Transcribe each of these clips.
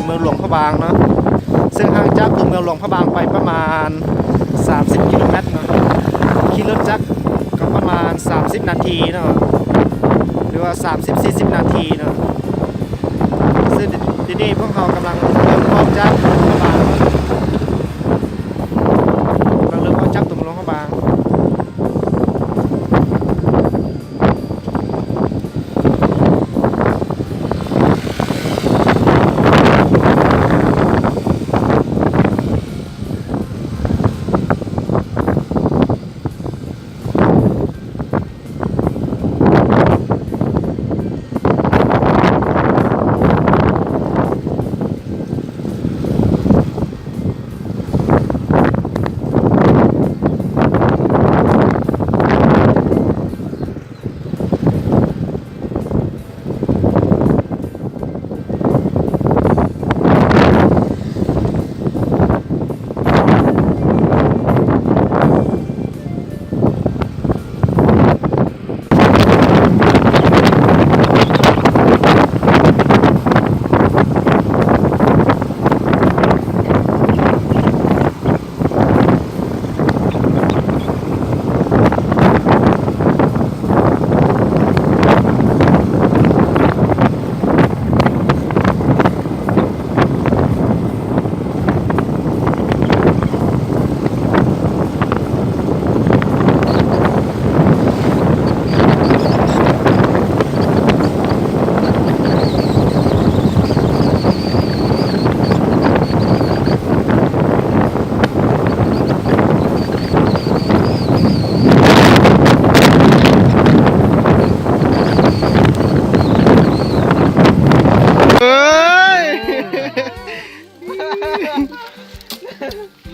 เมืองหลวงพระบางเนาะ ซึ่งห่างจากตัวเมืองหลวงพระบางไปประมาณสามสิบกิโลเมตรเนาะ ขี่รถจักรก็ประมาณสามสิบนาทีเนาะ หรือว่าสามสิบสี่สิบนาทีเนาะ ซึ่งที่นี่พวกเรากำลังเริ่มต้นจากตัวเมืองพระบาง กำลังเริ่มต้นจากตัวเมืองหลวงพระบาง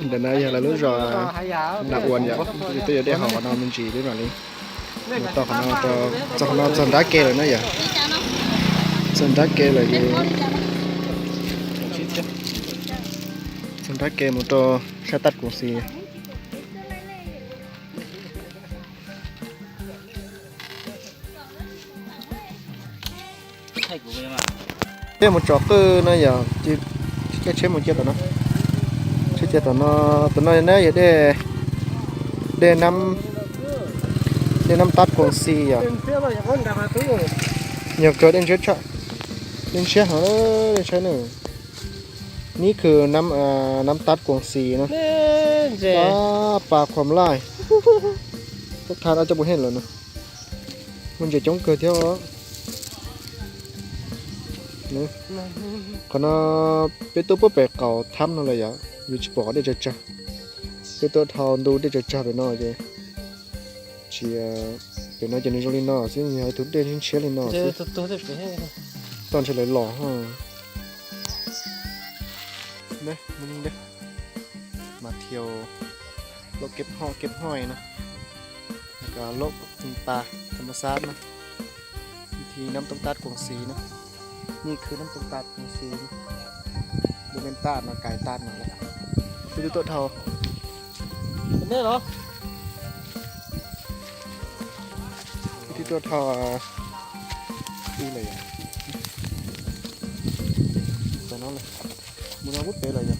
Ntawm no yog lawv lub zos Nab Uas yom, yus twb yuav dej hauv qhov no me ntsis li mam li tau qhov no, txog qhov no txog nrab ke lawm na yom. Txog nrab ke lawm ces, txog nrab ke mus rau sab Tab Koos Xis. Peb mus tsom qwj no yom, caij tsheb mus cia tom no. Tsheb cia tom no, tom no na yog dej, dej Nab, dej Nab Tab Koos Xis yom. Yog kawg dej ntshiab tshaj, dej ntshiab heev, dej ntshiab na. Nib khw Nab, Nab Tab Koos Xis no. Pab pa khuam laij, tub thaj dab coj puas heej lawm no. Muaj ntses coob kawg thiab os. Qhov no peb tuaj puag pem qaum thab no lawm yom, yus tsis pom qhov dej tsawg tsawg. Peb tuaj dhau ntu dej tsawg tsawg pem no ces tsis, pem no ces nws zoo li no xwb, yog tus dej ntshiab li no xwb. Toj ntshe lawv los. Mas thiaus lub keb hoj keb hoj no, lub pa tham ma xab no, thi Nab Toob Tab Koos Xis no, nib khw Nab Toob Tab Koos Xis no. Lub npeb tab no kais tab no lawm. Peb twb tuaj dhau, peb twb tuaj dhau ib lawm yom. Tam no mus no puag pem lawm yom.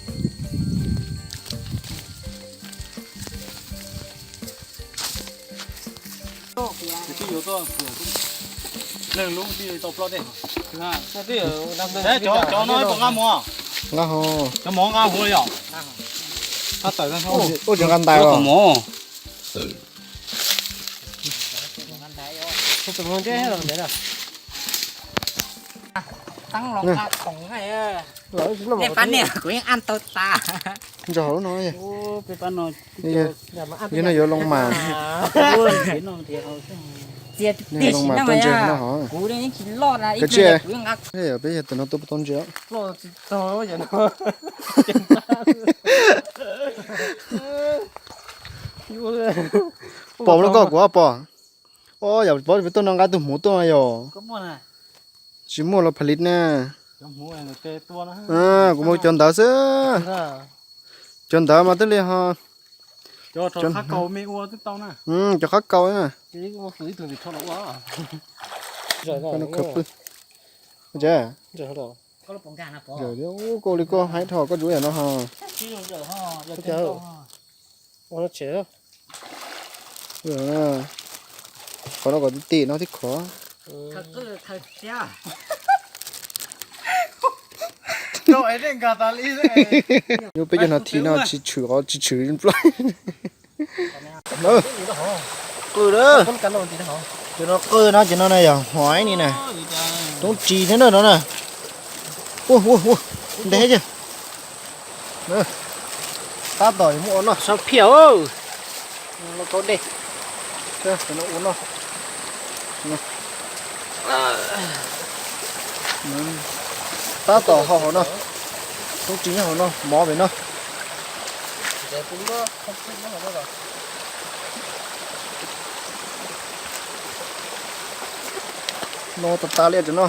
Leej lub twb tau ploj dej. Cov no puas nqa mus? Nqa hov. Cov mov nqa mus yom? Ua tseem nqa ntais os. Ntsaum hauv no, yog no yuav loo mas, loo mas tau ntses no hov. Kav tsij, peb yog tus no tuaj puas tau ntses. Pom lub koj kuv pom. Yog pov peb tuaj no nqa tus hmuv tuaj yog. Tsis muaj los pha lis na. Kuv muaj cov ntawd xwb. Cov ntawd mas twb li ho, cov qhab kaus na. Koj no khawv pw. Koj li koj haib dhau koj tsuav yam no ho. Qhov no kom tim tim no thiab khov. Yuav peb cov no thiv no tsis tshwm qhov tsis tshwm nplooj. Qw lawm. Cov no qw no, cov no na yog hov ni na. Roob ris thiab na no na. Ua ua ua, ntev thiab. Tab tom muab ua noj sab phiaj. Lauj kaub dej. Ua noj. Tab tom ho hauv no. Roob ris nyob hauv no, mov pem no. No tas tas li cov no.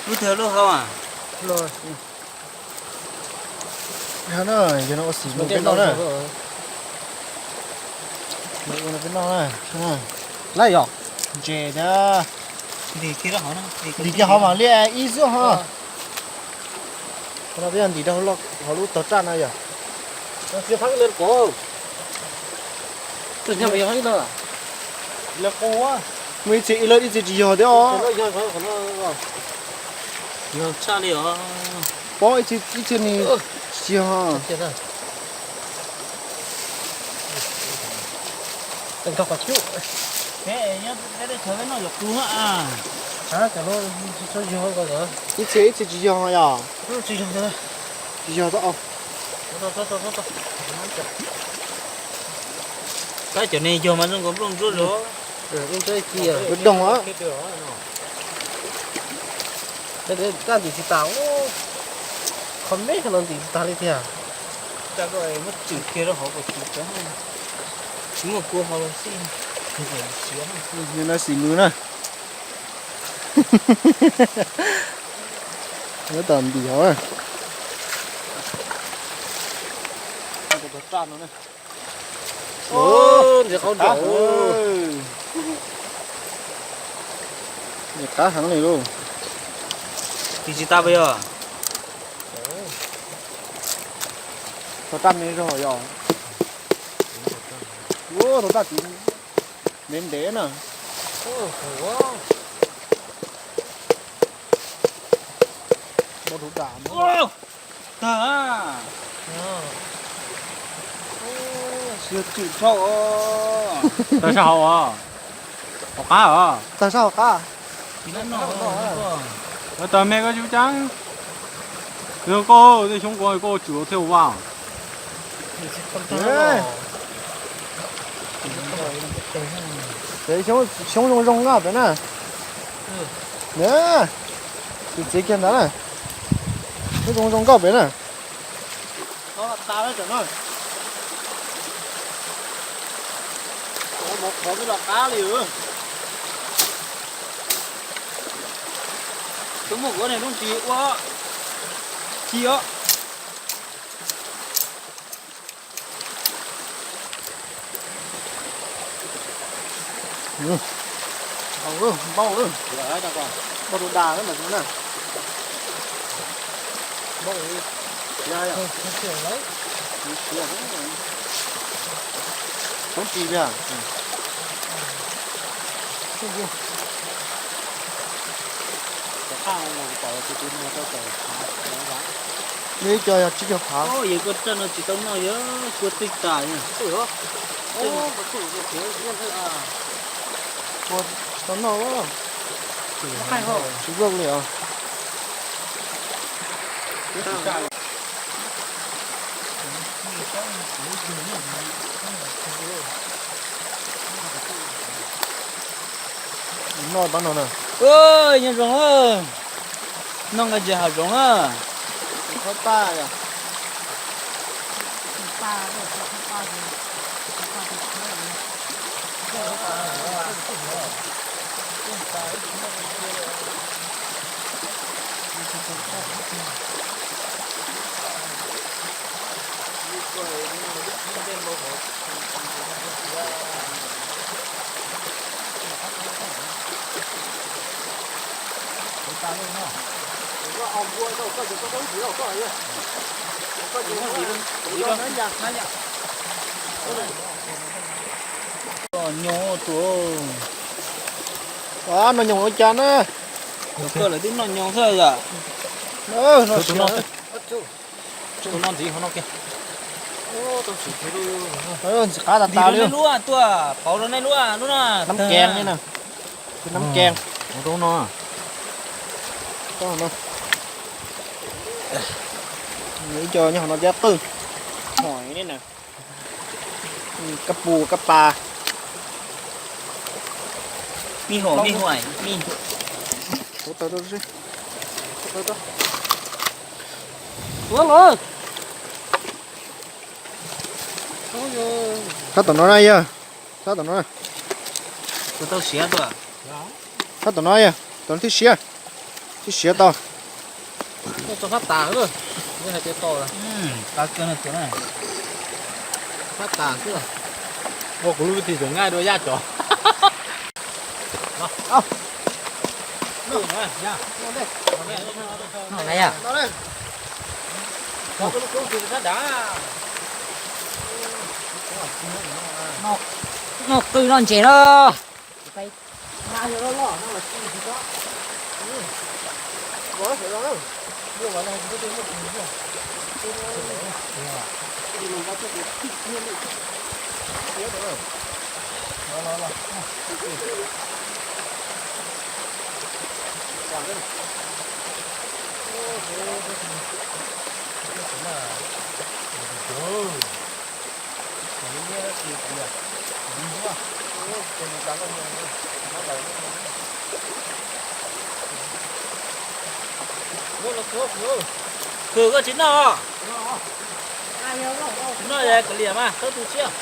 Lub twg lub hau? Yog no ua xim mus peb noj na. Ua no peb noj na. Lawm yog ntses thiab. Ntim kiag hov mas liaj ib xwb ho. Qhov no peb yog ntim rau hauv lub tog raj no yog. Muaj ib txhia ib lawv ib txhia tsis yog thiab os. Pob ib txhia ni tsis yog. Ib txhia ib txhia tsis yog yog. Tsis yog tsis yog os. Tab cov ne yog mas zoo nkaus nplooj ntsuab zoo. Doog a. Tab ntim tsis tas, qhov me no ntim tsis tas li tiag. Muab tswm kiag rau hauv kom tsis, tsis muaj kua hauv los xij. Yog no xim mus na. Tab tom ntim hov. Ntses qab nraum. Ntses qab heev li lauj. Tis tsis tas puas yog? Tog raj me zog yog. Tog raj tis ntev ntev na. Tag. Yog tswm dhau. Tag sab hauv os. Hauv qab os. Tag sab hauv qab. Tag me koj cub caab. Yog koj tej xyoob kuv koj tswm thiaj ua vaj. Xyoob zoo zoo nkauj pem na. Txiv kiag ntawd na. Xyoob zoo zoo nkauj pem na. Mov qhuav twb los qab li. Tus muaj kuv niag roob ris ua ci os. Npau, npau rau dag na. Roob ris tiag. Nws cov yog tsib caug phav. Yog koj raj no tsis tau noj, yog kua twj tas. Kua tsis tau noj, tsis vlog li os. Noj pab no na. Nyob zoo, noj nqaij ntses hav zoov na. Nyob tus, noj nyoos ua cas na? Tus koj lawv twb noj nyoos xwb yom. Tus no ntxiv hauv no kiag. Ntxim qab tas tas li. Lub tuaj pauv rau nej lub, lub no. Nab kees li na. Nab kees. Ib co nyob hauv no cov qwj. Kab pus kab pas. Me hom me hom me. Thab tom no na yog. Thab tom no. Tus tau siav tuaj. Thab tom no yog, tom no thiaj siav. Thiaj siav tau. Tau fab tas, hais tias tau. Qab kawg no tus na. Fab tas xwb. Ua kuv lub vij thij tseem nqaij dua yaj cov. Noj qwj noj ntses los. Khwv koj tsis noj. Noj kav liam mas txhob tu siab.